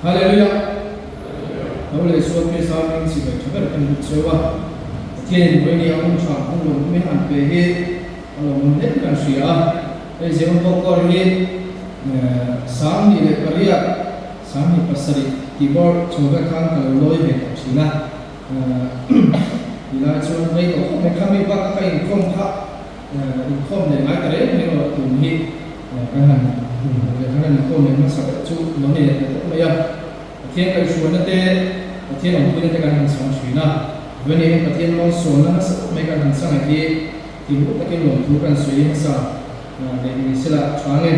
Hallelujah! Lo leh Isua Krista hming chibai tha ber kan lut cheu a, Pathianin vawiin a hun tha hun lo hmin an pe hi a lawmawm hle kan hria a. Hei Zion Bawkawr hi 28, 27 tih bawr chho vek khan ka lo lawi ve tawh thin a. Ti lai chuan rei tawh khawp mai kha mi bak a ka inkhawm kha inkhawm leh ngai ta reng reng lo tun hi kan han inhmuh leh kan han inkhawm leh hmasa ber chu lo ni leh ta tawp mai a. Pathian kaihhruaina te, Pathian awmpuina te kan han chang thin a, vawiin hian Pathian malsawmna nasa tak mai kan han chang hi tihmuh takin lawmthu kan sawi hmasa leh ni sela tha nge.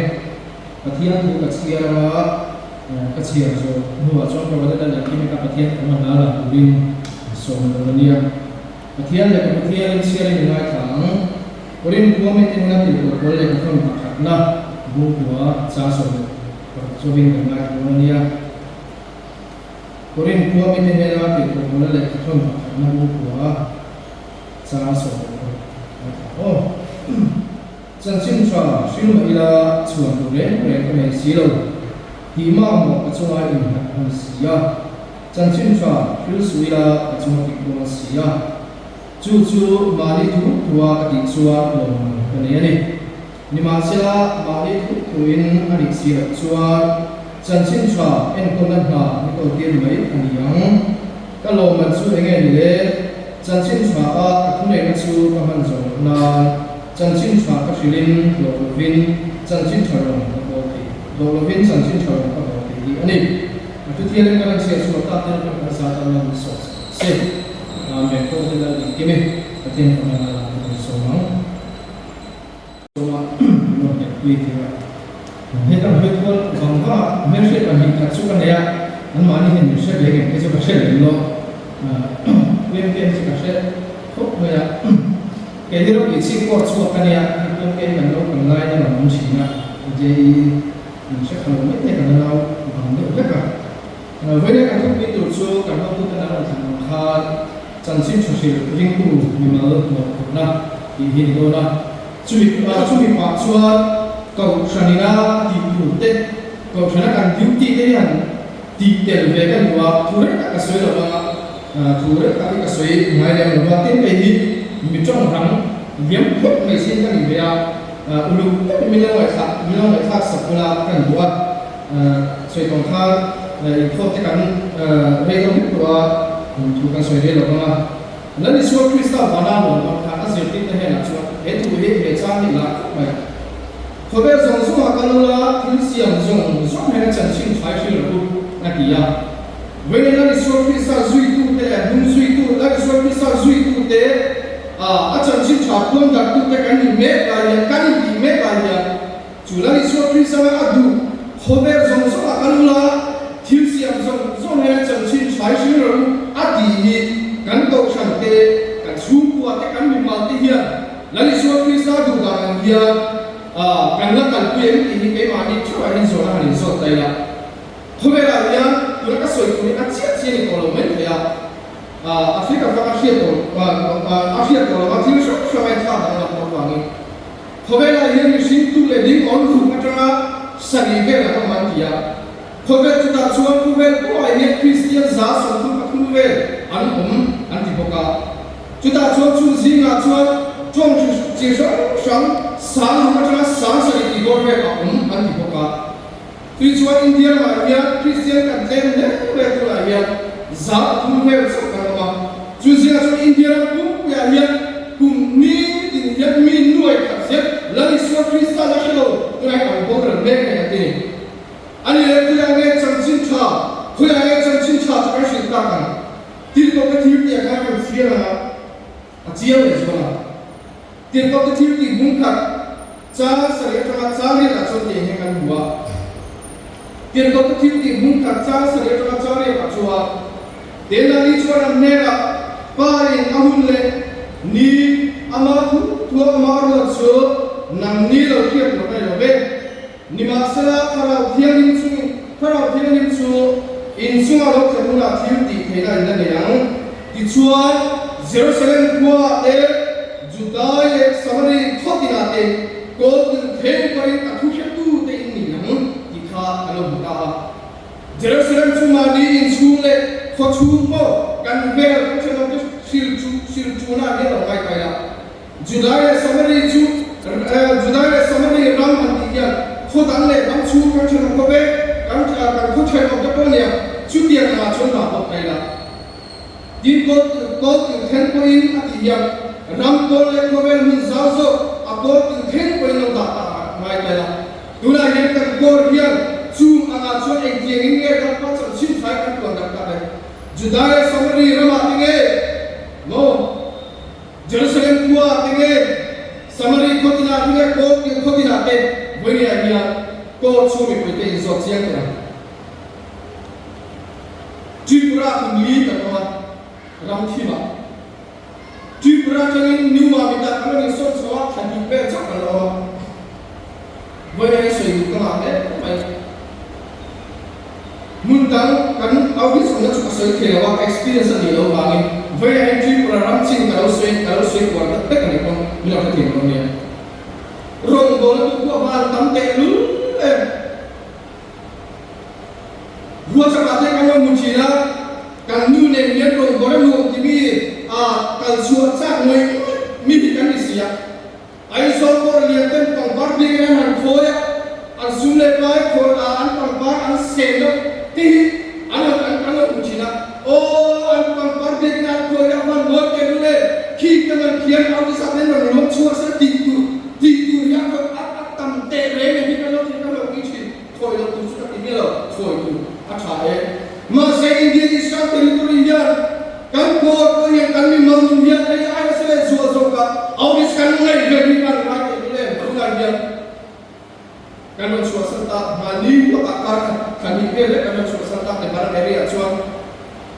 Pathian thu ka chhiar anga ka chhiar zawh hnuah chuan ka wallet a leh kim ka Pathian thu a hna la turin sawm lo a nia. Pathian leh ka Pathianin chhiarin i ngaithla ang. Korin khua meeting na tirhkoh pawl leh ka thawn pakhatna bungkua cha 16 chawin kan ngaithla dawn a nia. Korin khua meeting hena tirhkoh pawl leh ka thawn pakhatna bungkua cha 16 ngaithla aw. Chanchin tha hrilh mah ila chhuan tur reng reng ka nei si lo. Tih mamawh ka chunga innghat a ni si a. Chanchin tha hrilh suh ila ka chunga pik dawn si a. Chu chu mahni thu thua ka tih chuan lawmman ka nei a ni. Nimahsela mahni thu thuin a nih si loh chuan chanchin tha enkawlna hna ni kawltir mai a ni ang. Ka lawmman chu enge ni le? Chanchin tha a ka thuneihna chu ka hman zawh loh nan chanchin tha ka hrilhin hlawh lovin chanchin tha rawn ka bawl thei hlawh lovin chanchin tha rawn ka bawl thei hi a ni. A thuthialin ka rawn chhiar chhuah tak te pawh kan zat a lan sawt sawt se. Amen. Pawh te lal engkim e Pathian fahman a lang kan sawm ang. Sawma min rawn hnek pui thei a. Heta hawi kual vang vang a hmelhriat pahnih khat chu ka nei a, anmahni hian min hre ve ngei te chu ka hre lem lo. Puiamte hi chu ka hre khawp mai a. Kei hi ropui chhip pawh chhuak ka nia, hei Puiamte hi kan naupang laiin a rawn awm thin a, JE min hre kha lo mai te kan la nau vang deuh vek a. Vawiin kan thupui tur chu kan hotuten an rawn thlan ang khan chanchin tha hrilh ringtu mimal mawhphurhna tih hi ni dawn a. Chumi chumi pah chuan Kohhranina tih tur te, Kohhrana kan duty te hian tih tel ve ka duh a, thu reng tak ka sawi lo vang a, thu reng tak hi ka sawi ngai lem lo va, tin kei hi mi tawng rang liam phawt mai sin ka ni ve a, uluk takin min lo ngaihthlak min lo ngaihthlak sak bula kan duh a, sawi tawng khan inkhawm te kan rei deuh hlek tawh a, thu kan sawi rei lo vang a. Lal Isua Krista vana lawm ang khan a zirtirte hnenah chuan he thu hi he chang hi lah khawp mai. Khawvel zawng zawngah kal ula thil siam zawng zawng hian a chanchin thlai hrilh rawh u, a ti a. Vawiin Lal Isua Krista zuitute leh hnung zuitu Lal Isua Krista zuitute a chanchin tha puan darhtute kan nih mek lai hian kan intih mek lai hian Chu Lal Isua Krista a duh khawvel zawng zawngah kal ula, thil siam zawng zawng hian chanchin thlai hring rawh u a tih hi kan kohhran te, kan chhungkua te, kan mimal te hian Lal Isua Krista duh dan ang hian kan la kalpui em tih hi keimahni theuhah hian zawhna han inzawt ta ila. Khawvelah hian tuna ka sawi tur hi a chiah chiah ni tawh lo mai thei a, Africa fang a hriat tawh a hriat tawh lo a, thil hrang hrang a inthlak danglam tawh avangin. Khawvelah hian mihring tuk leh ding awn ruk atanga sarih vel an awm an ti a. Khawvel chutah chuan khawvel pawhah hian Kristian 33 vel an awm an ti bawk a. Chutah chuan chung zingah chuan tawng chi hrang hrang sang ruk atanga 7000 tih bawr vel a awm an ti bawk a. Tui chuan India ramah hian Kristian kan tlem hle hle tunah hian 300 vel chauh kan awm a. Chu zingah chuan India ram pumpuiah hian kum ni tin hian mi nuai khat zet Lal Isua Krista la hre lo tunah hian an boral mek mai an ti ni. A ni le, khawiah nge chanchin tha, khawiah nge chanchin tha chu kan hrilh tak ang? Tirhkoh ka thil tih ah khan kan chhiar ang a, a chiang leh zual ang. Tirhkoh ka thil tih bung khat chang sarih atanga chang riatah chuan tih hi kan hmu a. Tirhkoh ka thil tih bung khat chang sarih atanga chang riatah chuan Tenani chuan an hnenah Pa in a hun leh ni ama thu thua ama ruat chu nang ni lo hriat tur a ni lo ve. Nimahsela Thlarau Thianghlim chungin Thlarau Thianghlim chu in chunga lo thlen hunah thil tih theihna in a nei ang. Tichuan, Jerusalem khuaah te, Judai leh Samari khaw tinah te kawl tir theng pahin a thu hretute in ni ang tih kha a lo hmu ta a. Jerusalem chu. khaw chhung maw kan vel kan thenawm te hril chu hril tuna hian lo ngai kai la. Judai leh Samari chu Judai leh Samari ram an tih hian khaw dang leh ram chhung kan thenawm khawp e, kan kan khaw thenawm te pawh nia chutiang angah chuan dah bawk kai la. Tin kawl kawl til thleng pawhin a tih hian ram kawl leh khawvel hmun zau zawk a kawl til thleng pawhin lo dah ta ngai kai la. Tunah hian kan kawr hian chung angah chuan engtiangin nge ram pa chanchin thlai kan tuan dak tak e? Juda leh Samari ramah te nge? Maw? Jerusalem khuaah te nge? Samari khaw tinah te nge? Kawl kil khaw tinah te? Vawinia hian kawr chhung mipui te inzawt chiang teh ang. Tripura kum li kan awm a, ram thimah. Tripura atangin New Mamita kan rawn insawn chho a, thla hnih vel chauh kan la awm a. Vawiin hian sawi duh ka ngah hle mai. Hmun dang kan outreach awmna chu ka sawi thei lo a, ka experience a nih loh vangin vawiin hian Tripura ram chin ka lo sawi ka lo sawi kual tak vek a ni pawn min lo hrethiam dawn nia. Rawngbawlna tu pawh van tam tehlul em. Ruachakah te kan lo hmu thin a, kan nu nen hian rawngbawr a nuam timi a kal chhuah chak ngawih ngawih mi hi kan ni si a. Aizawl kawr lian ten pangpar biakin an han khawi a, an sum leh pai khawi a an pangpar an sen deuh te hi an han an kan lo hmu thin a, aw an pangpar biakin an khawi a hman mawi teh lul e, khi te man khian Audisa ten rawn lawm chhuah se tih tur tih tur hi a khawi a a tam teh reng e hi kan lo thei kan lo pui thin. Khawi lo tur chu ka ti miah lo, khawi tur a tha e. Mahse Indian Israel territory hian kan kawl pawh hian kan mimal nun hian hei ai nasa leh zual zawk a, Auris kan ngaih ve hi kan ngai teh lul em? Tunah hian kan rawn chhuahsan tak mahni lakah kar khat thla hnih vel lek kan rawn chhuahsan tak leh Barak area ah chuan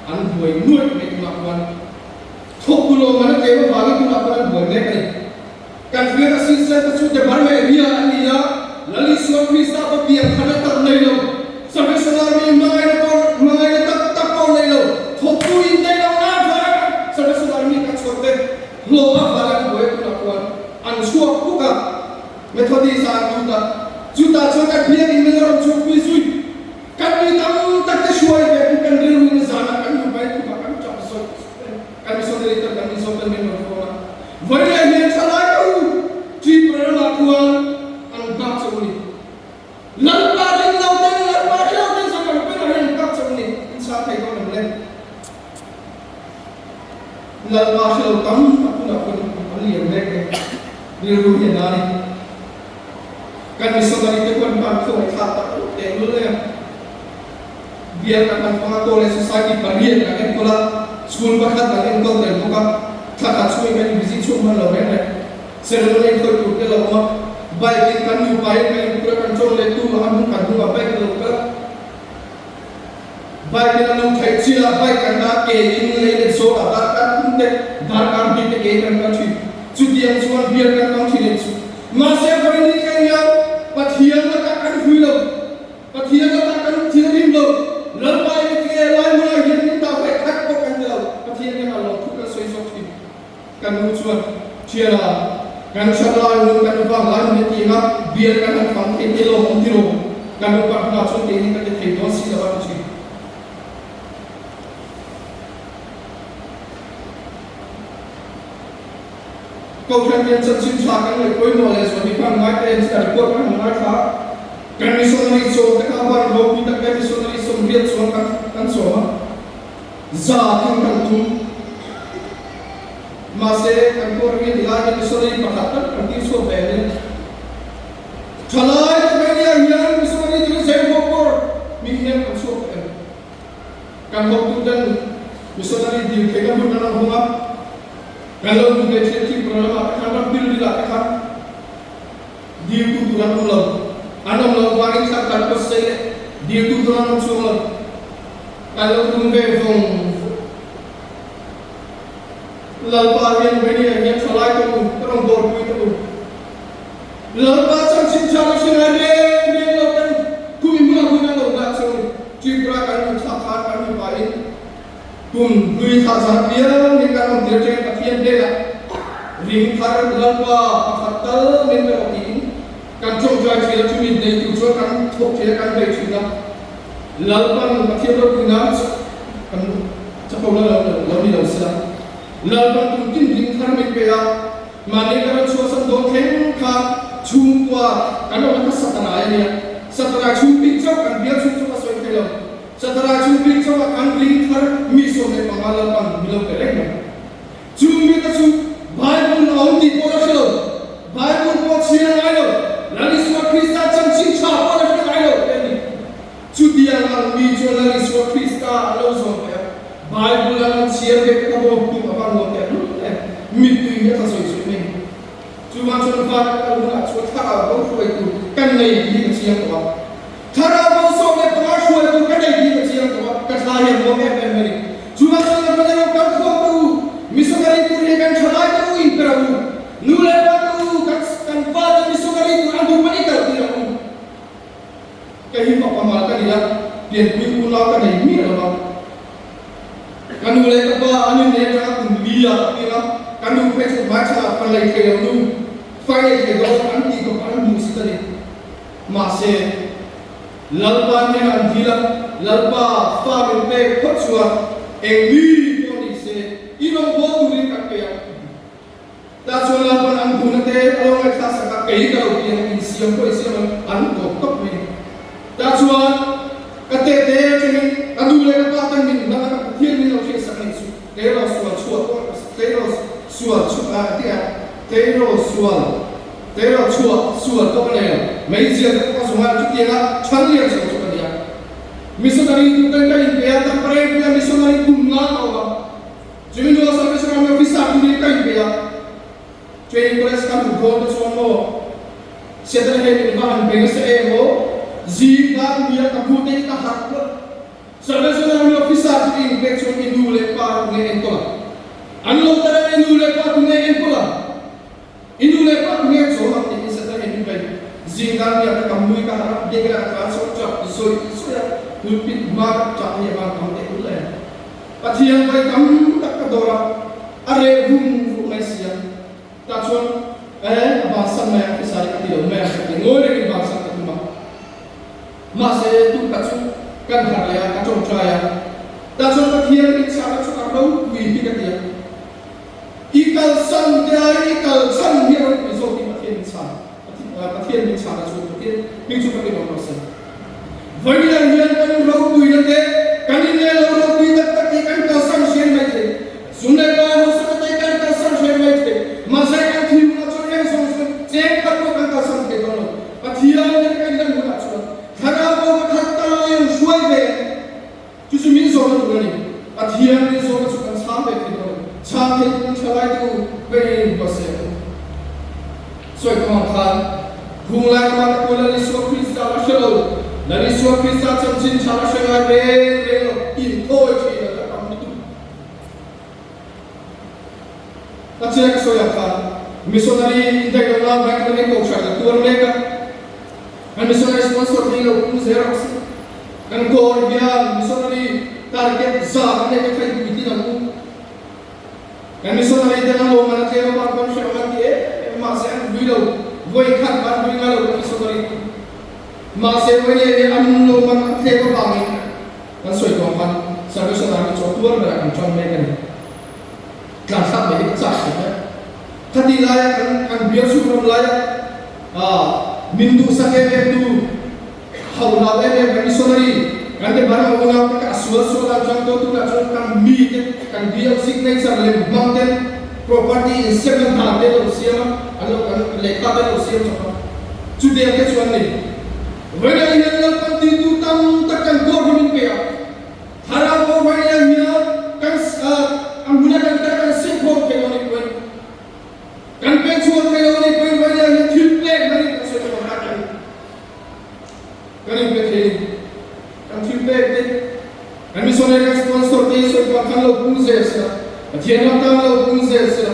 an buai nuaih mai tunah khuan thawk tu lawm an a tlem avangin tunah khuan an buai mek a ni. Kan hriat a sinsel te chu Deparme ria an ni a, Lal Isua Krista pa pian khan a tak nei lo, Salvation Army hmangaihna pawh hmangaihna tak tak pawh nei lo, thawktu in nei lo nan khan Salvation Army ka chhuak te hlawh a van an buai tunah khuan an chhuak buk a, Methodist ah an lut a, chutah chuan kan biakin min a rawn chhuahpui zui. Kan mi tam tak te hruai ve chu kan rilru in zanah kan hmu mai khumah kan tap zawih zawih a, kan missionary ten kan mizo ten min rawn phone a, Vawiin hian thalai ka u Tripura ramah khuan an nghak che u ni. Lalpa ring lo ten Lalpa hre lo ten zan ang penah hian an nghak che u ni, in chhang thei dawn em le? Lalpa hre lo tam tak hunah khuan an lian mek e, rilru hian a ni. Kan missionary te pawh an hman khawngaih thlak tak reuh teh lul em. Bial kan han hmang a, College Society pariat kan enkawl a, school pakhat kan enkawl tel bawk a, thla khat chhungin kan in busy chhuak hman lo reng reng. Ceremony enkawl tur te lo awm a, bike in kan nupa in kan inpur a, kan tawng leh tu a hnung kan hnungah bike lo kal a, bike in a nung theih chin a, bike kan dah ke in lei leh zawl ah darkar thum te, darkar hnih te ke in kan kal thin. Chutiang chuan bial kan hmang thin em chu. Mahse vawiin ni thleng hian Pathian lakah kan hui lo, Pathian lakah kan thilrim lo, Lalpa in a ti e, lai hmunah hian min dah ve khat pawh kan ti lo, Pathian hian a lawmthu kan sawi zawk thin. Kan nu chuan, Thiana, kan that lai hun, kan vang lai hun hetiang a bial kan han fang thei te lawm awm tiraw? Kan upat hunah chuan keini kan ti thei dawn si lo a ti thin. Kohhran hian chanchin tha kan ngaih pawimawh leh zual hi hman ngai te en chu report kan han ngaithla a. Kan missionary chawm te kha van ropui tak mai missionary 80 chuan kan kan chawm a, za thing kan tum. Mahse kan pawh ring a ni lai hian missionary pakhat tal kan tir chhuak ve ania. Thalai te mai nia hian missionary chu zeng bawk bawr mi hian kan chhuak tawh em? Kan hotu ten missionary dil theihna hun an rawn hung a, kan lo hmu ve thin Tripura lamah te khan ram pilril ah te khan diltu tur an awm lo. An awm loh vangin thla kan pawt sei leh diltu tur an awm chuang lo. Kan lo tum ve vawng vawng. Lalpa hian Venia hian thalai ka u, ka rawn dawrpui ka u. Lalpa chanchin tha ka hre ngai reng reng lo kan kum i hmunah hun an lo dah cheu ni. Tripura kan lut thlak khan kan mipa in kum hlui thlah zan piang in kan awm tir atangin Pathian hnenah ring thar Lalpa pakhat tal min pe rawh tiin kan tawngtai thin a, chumi nei tur chuan kan thawk thin a, kan bei thin a. Lalpan Pathian ropui nan kan. Chapo la lo lo ni lo sila. Lalpan tum tin ding thar min pe a, mahni ka rawn chhuahsan dawn thleng kha chhungkua kan awmna kha Satana a nia. Satana chhung bik chauh kan bial chhung chu ka sawi thei lo. Satana chhung bik chauh a kan ring thar mi 15 Lalpan mi lo pe reng mai. Chung mite chu Bible a awm tih pawh la hre lo, Bible pawh chhiar ngai lo, Lal Isua Krista chanchin tha pawh la hre ngai lo te a ni. Chutiang ang mi chuan Lal Isua Krista an lo zawm ve a, Bible an han chhiar ve te kha maw tum a van nuam teh lul em, mittui hi a tla sawi sawi mai. Chuvang chuan van a kal hunah chuan thlarau bo hruai tur kan nei tih hi ka chiang tawh a. Thlarau bo 15 hruai tur ka nei tih hi ka chiang tawh a, ka thla hi a nuam em em mai ni. Chuvang chuan ka hmana lo kal khawm te u, missionary tur hi kan tha lai te u in per ang u. Nu leh pa te u, kan kan fa te missionary tur an duh pawn i kal tir ang u. Kei hi fapa mal ka ni a, pianpui unau ka nei miah lo va. Ka nu leh ka pa an inneih atanga kum li ah ka piang a, ka nu phei chu hmaichhanah fa nei thei lo nu, fa nei thei dawn an tih tawp an hmuh sit a ni. Mahse, Lalpa hnenah an dil a, Lalpa, fa min pek phawt chuan eng mi pawh ni se, i rawngbâwl turin kan pe ang. Tah chuan Lalpan an duhna te a lo ngaithla sak a, kei ka lo piang a, insiam pawh insiam an an tawp tawp mai a ni. Tah chuan ka tete atangin ka nu leh ka pa ten min hlan a, ka Pathian min lo hriat sak a nih chu, tleirawl sual chhuah pawh tleirawl sual chhuah a ti a, tleirawl sual tleirawl chhuah sual pawh ka nei lo, meizial te pawh ka zawng a, chutianga chhan lian chho chu ka ni a. Missionary tur ten ka inpe a, Damparengpuia missionary kum nga ka awm a. Chumi hnuah Service Army Officer turin ka inpeih a, Training College ka luh dawn te chuan maw Setana hei min va han bei nasa em aw, zing dan nia ka hmu te hi ka harh phawt. Service Army Officer turin inpek chuan i nu leh pa tunge enkawl ang? An lo tar em i nu leh pa tunge enkawl ang? I nu leh pa tunge chawl ang tiin Setana hei min bei. Zing dan nia ka kam nui ka harh a, biakina ka tlan chhuak tap zawih zawih a, pulpit hma ka tah hi a van tam teh ul em. Pathian vai tam tak ka dawr a, a reh vung vung mai si a. Tah chuan, Eh, a bansan mai ang phisai ka ti lo mai ang ka ti, ngawi rengin bansan ka tum a. Mahse, tuk khat chu kan harh leh a, ka tawngtai a. Tah chuan Pathian in chhahna chu a ropui hi ka ti a. I kalsan te ai i kal chhan hi a ropui zawk hi Pathian in chhan, Pathian min chhahna chu Pathian hming chu ka ti lo mahse. Vawiinah hian kan ropuina te, kan inleh lo ropui tak tak hi kan kalsan hriat mai thei. Zum leh pa hausakna te kan kalsan hriat mai thei. Mahse kan thil hunah chuan eng zawng zawng cheng khat pawh kan kalsan thei dawn lo. Pathian nen kan inlan hunah chuan Thlarau bo pakhat tal in hruai ve ang. Chu chu min zawhna tur a ni. Pathian min zawhna chu kan chhang ve thei dawn lo. Chhang thei turin thalai tu vein ruah se ang. Sawi tawh ang khan, Hung lai ramah ka kual Lal Isua Krista la hre lo, Lal Isua Krista chanchin tha la hre ngai reng reng lo, inthawi thin an la tam lutuk. Ka chiang ka sawi ang khan, Missionary indaih lo nan Bank lam in kohhran la tuar mek a, kan missionary sponsor thei lo pum zel rawh se. Kan kawr hian missionary target za kan nei te kha i puitlin ang u. Kan missionary ten an lawm an a tlem avang pawn hrehawm an ti em em mahse an vui lo, vawi khat an vui ngai lo kan missionary chu. Mahse vawi leh leh an lawm an a tlem avangin kan sawi tawh ang khan Salvation Army chu a tuar berah kan tan mek a ni. Tlan thlak mai hi ka chak khawp e. Khati laia kan kan bial chhuk ram laia min duhsak em em tu, Hauh lo em em kan missionary kan te barang unau te ka sual sual ah chuan to tunah chuan kan mi te kan bial signature lem hmang ten property in siam na hna te lo siam a an lo kan lehkha te lo siam chawp a chutiang te chuan ni vawilah hian Lalpan ti tu tam tak kan dawr hi min pe a thlarau bo vawilah hian kan a hmuna kan kal kan siam khawm thei lo ni pawhin kan pen chhuak thei lo ni pawhin vawilah hian thil pek mai kan sawi chhuak a kan Kan inpe thei a ni. Kan thil pek te, kan missionary kan sponsor te hi sawi pah khan lo pung zel sela, Pathian ram tan lo pung zel sela,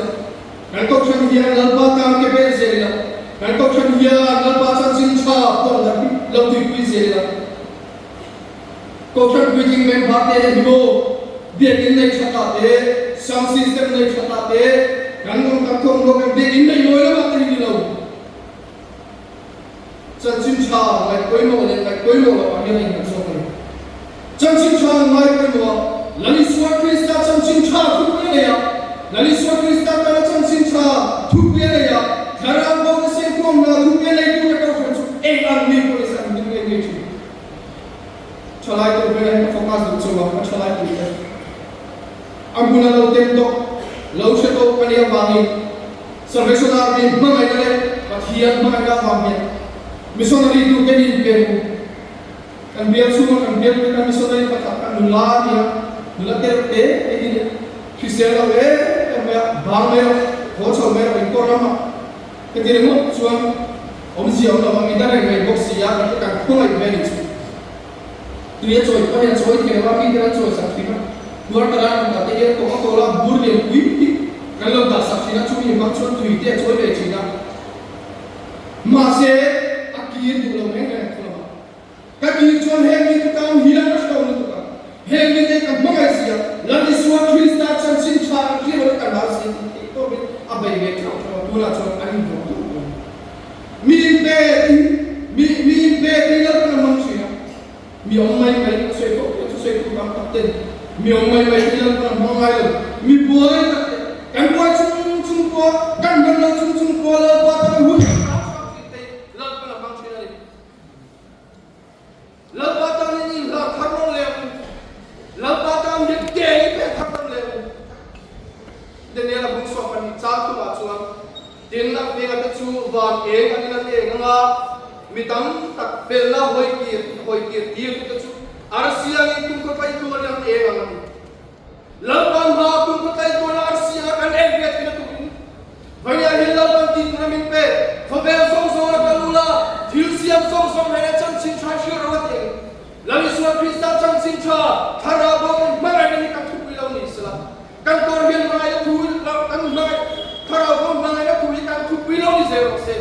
kan kohhran hian Lalpa tan ke pen zel ila, kan kohhran hian Lalpa chanchin tha pawh la lo tuipui zel ila. Kohhran puitling member te hi maw biakinn nei tha ta te, sound system nei tha ta te, kan awm kan thawmhnaw kan biakinn nei mawi lamah te hi ni lo. Chanchin tha ngaih pawimawh leh ngaih pawimawh loh ah hian a innghat zawk a ni. Chanchin tha an ngai pawimawh a. Lal Isua Krista chanchin tha thupui a nei a, Lal Isua Krista tana chanchin tha thupui a nei a, Thlarau bo te sengkhawmna thupui a neitu te kohhran chu eng ang mi pawh nise an hlim ngei ngei thin. Thalai tur vela hi ka focus duh chauh a, ka thalai pui te a hmuna lo tem tawh, lo hre tawh ka nih avangin Salvation Army hmangaihna leh Pathian hmangaihna avang hian missionary tur te nin pe ru. Kan bial chhunga kan bial pui kan missionary pakhat kha nula a ni a, nula te reuh te te hi hrisel lo em em mai a, bang mai rawh, haw chho mai rawh inkawr ramah ka ti ringawt chuan awmzia awm lo a, mi na reng mai bawk si a, kan kan khawngaih ve a nih chu. Tui a chawi pawh hian chawi thei lo a, mite an chawi sak thin a, tuar ta ran ang te hian kawng a kawl a, bur lian pui hi kan lo dah sak thin a, chumi hmang chuan tui te a chawi ve thin a. Mahse, a kir duh lo reng reng a thu lama. Ka kir chuan heng mite tan hian ka hre lutuk a, heng mite ka hmangaih si a, Lal Isua Krista chanchin tha an hriat loh hi ka hlau si tih theih tawpin a bei ve theuh theuh a, tunah chuan an invuak duh lo. Mi inpe tih mi mi inpe tih Lalpan a hmang thin a, mi awm mai mai a sawi fo tih a thusawi tu tam tak ten mi awm mai mai tih Lalpan a hmang ngai lo, mi buai tak te kan buai chung chung pawh kan hman lo chung chung pawh Lalpa tan hun hram hram thin te Lalpan a hmang thin a ni. Lalpa tan in inhlan thar rawn leh ang u. Lalpa tan hian ke i pek thar rawn leh ang u. Daniel-a bung sawm pahnih chang thumah chuan, Tin, a hmela te chu van eng angin an eng ang a, mi tam tak felna hawi kir hawi kir tir tu te chu arsi angin kum khaw tlai tualin an eng ang a ti. Lalpa hma kum khaw tlai tuala arsi anga kan en ve theihna turin Vawiah hian Lalpan tih tura min pe. Khawvel zawng zawng a kal ula, thil siam zawng zawng hnena chanchin tha hriat rawh a ti ang. Lal Isua Krista chanchin tha, Thlarau bo kan hmangaihna hi kan thupui lo ni sela, kan kawr hian hmangaihna thu kan hmangaih, Thlarau bo hmangaihna thu hi kan thupui lo ni zel rawh se.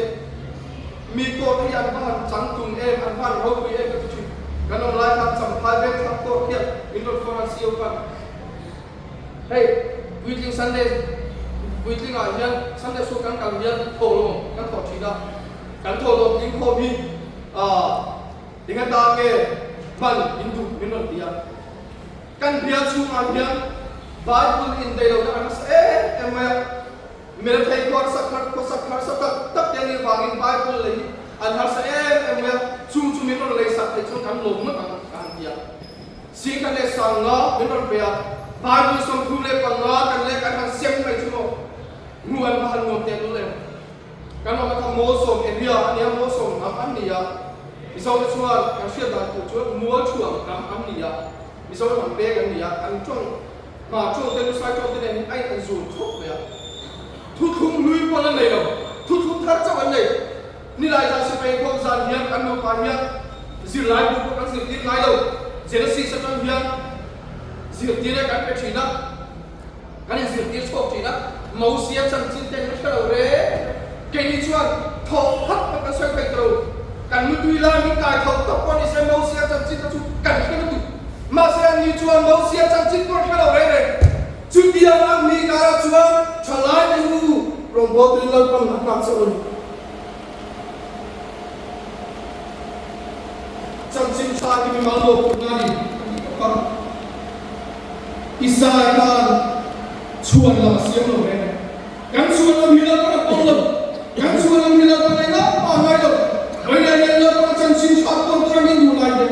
Mi kawr hi an va han changtlung em, an va han ropui em ka ti thin. Kan awm lai khan champhai veng thlang kawr khian min rawn phone a, CEO khan. Hei puitling Sunday puitling ah hian Sunday school kan kal hian tho lo kan thawh thin a, kan tho dawt ding khawm hi ah eng atan nge hman in duh min rawn ti a, kan bial chhungah hian Bible in daih lohna a nasa em em mai a, Mirethei khuar sak har khawsak harsa tak tak te anih vangin Bible lei hi an harsa em em mai a, chung chu min rawn lei sak theih chuan kan lawm ngawt ang ka han ti a. Singkhat leh sanga min rawn pe a, Bible 35 kan leh kan han sem mai chu maw hnu an va han nuam teh lul em. Kan awm a kha Mawlsawm area a nia, Mawlsawm ram an ni a, Mizote chuan kan hriat dan tur chuan Mualthuam ram an ni a, Mizoram an peng an ni a, an tawng Hma tawng te lusai tawng te nen hi a in an zul khawp mai a, thuthlung hlui pawn an nei lo, thuthlung thar chauh an nei. Nilai zan sipai inkhawm zan hian kan nupa hian zirlai bu pawh kan zirtir ngai lo, Genesis atang hian zirtir e kan pe thin a, kan inzirtir chhuak thin a, Mosia chanchin te an hre lo reng reng. Keini chuan thawh khat pawh kan sawi thei ta lo, kan nutui lai min kai tho tawp pawh ni se Mosia chanchin te chu kan hre lutuk. Mahse anni chuan Mosia chanchin pawh hre lo reng reng. Chutiang ang mi karah chuan thalai te u rawngbawltu in Lalpan a nghak chauh a ni. Chanchin tha hi mimal mawhphurhna a ni a tih tawp a. Isaiah khan chhuan lam a siam lo reng reng. Kan chhuan lam hi Lalpan a pawm lo. Kan chhuan lam hi Lalpan a inah pah ngai lo. Vawiinah hian Lalpan a chanchin tha pawm tur a min duh lai te,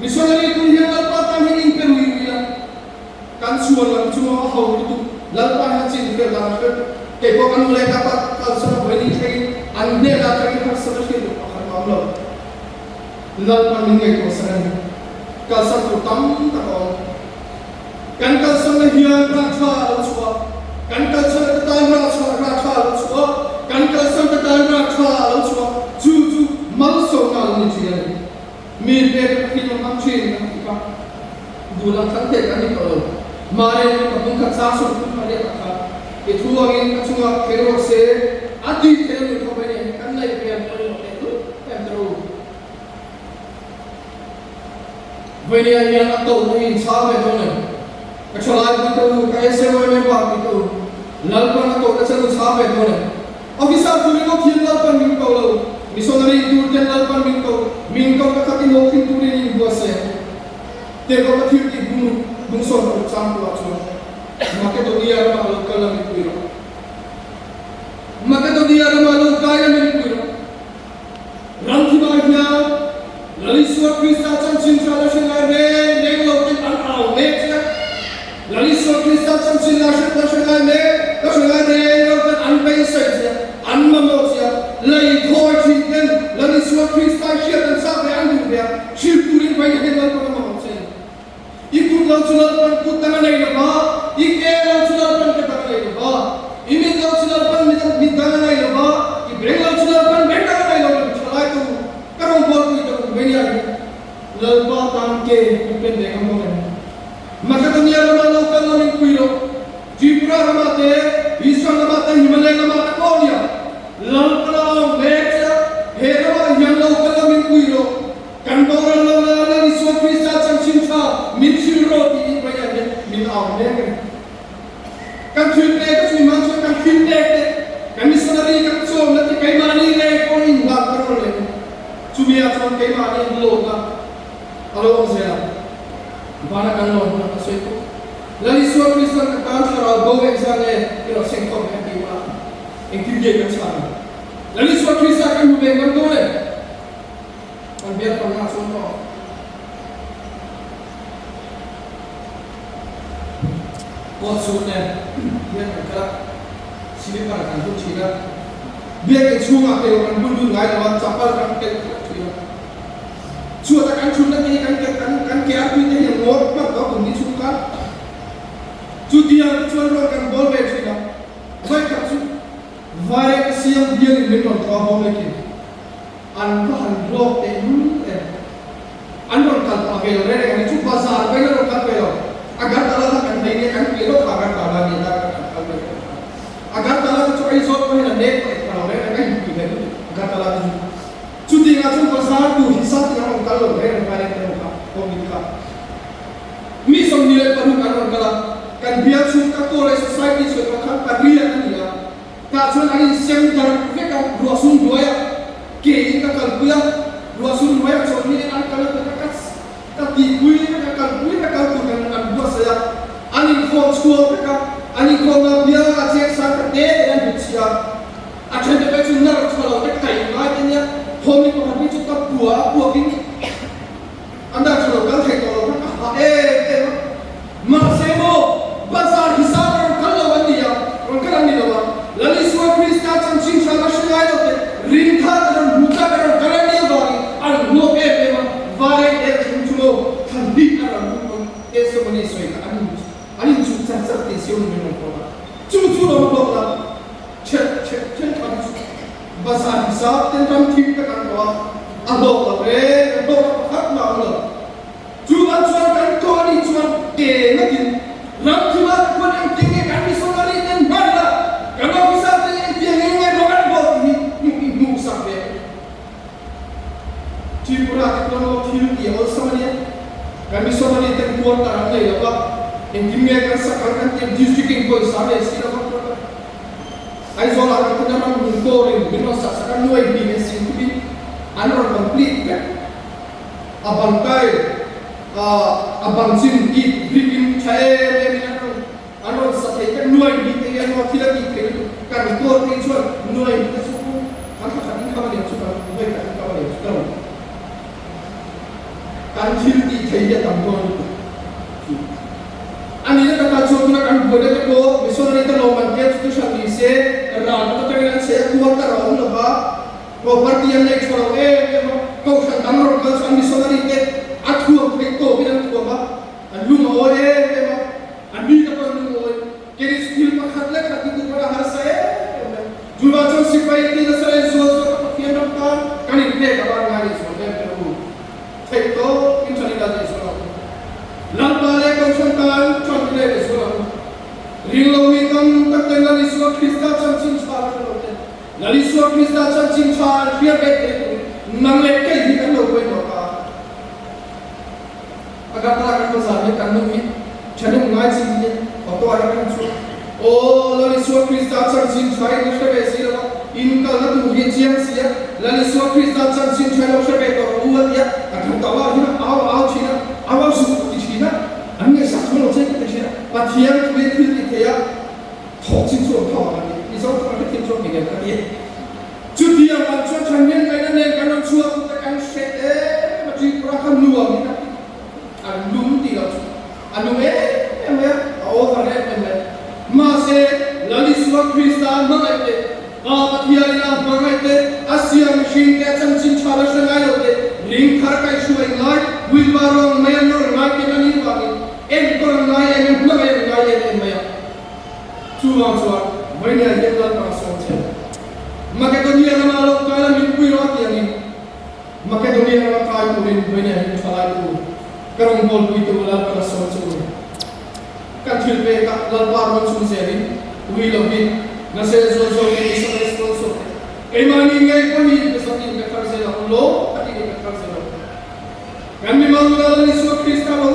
Missionary tur hian Lalpa tan hian in pe rui rui a. Kan chhuan lam chunga a ho lutuk Lalpa hian a chin fel dan a hre. Kei pawh ka nu leh ka pa kalsan a vawiin thlengin an hnenah atangin harsat a hriat duh pakhat a awm lo. Lalpa min ngaihtuah sak a ni. Kalsan tur tam tak a awm. Kan kalsanna hian rah tha a lo chhuah. Kan kalsanna te tan rah chhuah rah tha a lo chhuah. Kan kalsan te tan rah tha a lo chhuah. Chu chu malsawmna a lo ni thin a ni. Mi pek a thin a hmang thin kan tih kha duh lang thlang thei kan ni tawh lo. Mahni ka hmun khat sang sawm thum pariat ah khan i thu angin ka chungah thleng rawh se a tih theih a nuih khawp mai nia kan neih ve ang pawimawh teh lut em ta ru. Vawinia hian a tohna hi inchhang ve dawn em? Ka thalai pui te u, ka SMY member pui te u, Lalpan a tohna chen u chhang ve dawn em? Officer turin aw thian Lalpan min ko lo, missionary tur ten Lalpan min ko, min ko na khat i hlawhtling turin in buatsaih ang u. Tirhkoh ka thil tih bung bung 16 chang. Isua Krista i hriat an chak ve an duh ve a, hrilh turin vawiin hian Lalpa ka mamawh che a ni. I kut lo chu Lalpan kut dang a nei lo va, i ke lo chu Lalpan ke dang a nei lo va, i mit lo chu Lalpan mit dang a nei lo va, i beng lo chu Lalpan beng dang a nei lo mi thalai ka u, ka rawngbawlpui ka u Venia hi Lalpa tan ke kan pen ve ngam dawn em? Makedonia rama lo kal lam in pui rawh. Tripura ramah te, Eastern lamah te, Himalaya lamah te pawh nia Lalpa la awm mek che a, he ramah hian lo kal lam in pui rawh. Kan boral lo la Lal Isua Krista chanchin tha min hrilh rawh tiin Vaiah hian min au mek a ni. Kan thil pek a chhui hmang chuan kan thil pek te, kan missionary kan chawmna te keimahni ngei pawh inhlan ka rawn leh a ni. Chumi ah chuan keimahni hlawkna a lo awm zel a. Vana kan lawm hunah ka sawi tawh. Lal Isua Kristan ka tan thlarau bo engzah nge i rawn seng khawp mai a ti ula, engtin nge kan chhan ang? Lal Isua Krista kan hmu ve ngam dawn em? Kan biak hmanna chuan aw. Coat suit nen hian kan kal a, slipper kan bun thin a, biakinn chhungah keu kan bun dun ngai lo a, chapal kan kelh tlat thin a. Chhuata kan thutna te hi kan ke kan kan ke artui te hi a ngawr hman tawh kum ni chhung khan chutiang te chuan rawn kan bawl ve thin a, vawikhat chu vai siam bialin min rawn thaw bawm lekin an va han hlawk teh lul em. An rawn kal pah ve lo reng reng a ni chu bazar pawhin an rawn kal ve lo. Agartala kha kan hei nia kan piah lawk kha Agartala a ni a kan kal ve tawh kha. Agartala te chu Aizawl pawhin a nek pah pha lo reng reng a inpui ve lutuk Agartala te chu. Chutiangah chuan bazar tur hi sat in an rawn kal lo reng reng a leng ho kha awmin kha mi 26 an rawn kal a, kan bial chhung ka College Society sawi pawh khan pariat a ni a, tah chuan an insem darh vek a, ruah sum hnuaiah ke in ka kalpui a, ruah sum hnuaiah chuan mi an kal a ka ka ka tihpui ka kalpui ka kal tur kan an buatsaih a, an inkhawm chhuak vek a, an inkhawmna biala cheng sang ka te te an hmuchhiah a. A then te pawh chu nar tha lo te kaih ngai te nia, Hawmi pakhat hi chu ka pua a puakin a nar tha lo kal thei tawh lo kha ka hah em em a. Mahse maw, bazar hisap a rawn kal lo an ni a, rawn kal an ni lo a, Lal Isua Krista chanchin tha la hre ngai lo te ringthar a rawn hmu tak a rawn kal an nih avangin an hlawk em em a, Vareng er thleng chu maw thlan bik a rawn hmuh pawn testimony sawi kha an an inchuh char char tih siam min rawn kawm a, chu chu lo hlawk la. Chhep chhep thenkhat chu bazar hisap ten ram thim ka kan tawh a, a hlawk lo reng a hlawk a pakhat mah a awm lo. Chuvang chuan kan tawh a nih chuan ke ngatin ram thim ah te khuan engtiang nge kan missionary ten hman la, kan officer ten engtiang nge nge rawng an bawl tih hi hmuh i hmuh sak ve. Tripura te khuan aw thil tih a awlsam a nia, kan missionary ten quarter an nei lo va, engtin nge kan sak ang kan tih district in pawisa nei si lo va quarter. Aizawl ah kan khin a ram hmun kawr in min rawn sak sak a nuai hnih leh sing thum in an rawn complete vek. A bang kai a bang chin it brick in tha em em in an rawn an rawn sa thei vek nuai hnih te hian maw thil a tih theih lutuk kan kawl phei chuan nuai hnih te chu kan thla khat in kham a niang chu kan vawi khat in kham a niang chu ka rawn kan thil tih theih hi a tam dawn lutuk chu. A nihna takah chuan tuna kan buaina te pawh missionary te lawm an tia chu chu hran ni se, ral khat atangin an chhe a, quarter a awm lo va, property an nei tha lo em em a, kohhran dang rawn kal chu an missionary te a thuam theih tawpin an thuam a, an lung a awi em em a, an mi te pawh an lung a awi. Kei chu thil pakhat leh khat hi duh hman a harsa em em mai. Chuvang chuan sipai ti nasa leh zual zual ka Pathian ram tan kan inpek a van ngai leh zual em em u. Theih tawp in ṭan ila leh zual ang u. Lalpa leh Kohhran tan ṭan ila leh zual ang u. Ring lo mi tam tak ten Lal Isua Krista chanchin ṭha an hre lo te, Lal Isua Krista chanchin ṭha an hriat ve thei turin nang leh kei hi kan lo pawimawh ta. Agartala kan bazar hi kan nu hi ṭhahnem ngai chin hi auto ah hian kan chhuak. Aw Lal Isua Krista chanchin ṭha in la hre ve si lo a, in kalna tur hi a chiang si a, Lal Isua Krista chanchin ṭha in lo hre ve tawh rawh u a ti a, Agartala ah hian au a au ṭhin a, au au zuk a ti ṭhin a, an ngaihsak chuang lo che ka ti ṭhin a, Pathian thu hi thil ti thei a, thawk chin chu an thawk ang a ti, Mizo chu an hrethiam chuang ngei em ka ti. Chutiang ang chuan ṭhahnem ngaihna nen kan rawn chhuak tute kan hre em a, Tripura kha nuam hi kan ti a lum tih loh chu a lum em em mai a, a over em em mai. Mahse, Lal Isua Krista hmangaih te, Pa Pathianin a hmangaih te, a siam mihring. mihringte chanchin tha la hre ngai lo te, ring thar kaihhruai ngai, wheelbarrow ang mai a nawr ngai te kan nih vangin enkawl an ngai em em, hmangaih an ngai em em mai a. Chuvang chuan Vawinia hian Lalpa a sawm che. Makedonia rama lo kai la min pui rawh a ti angin Makedonia rama kai turin Vawinia hi thalai tu ka rawngbawlpui tu Lalpa a sawm che u ni. Kan thil pekah Lalpa rawn chhun zelin ui lovin nasa zual zawkin missionary sponsor te keimahni ngei pawhin pe zakin pe thar zel ang lawm takin i pe thar zel ang. Kan mimal nuna Lal Isua Krista lo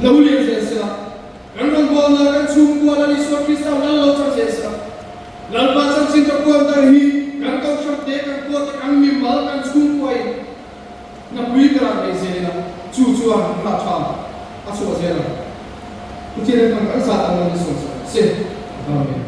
lo lian zel sela, kan rawngbawlna kan chhungkua Lal Isua Krista lal lo chang zel sela, Lalpa chanchin ka puan dar hi kan kohhran te, kan khua te, kan mimal, kan chhungkuain Hnapui ka rak nei zel ila, chu chuan rah tha a chhuah zel ang. Pathian in kan kan zat ang lo ni sawn sawn se. Amen.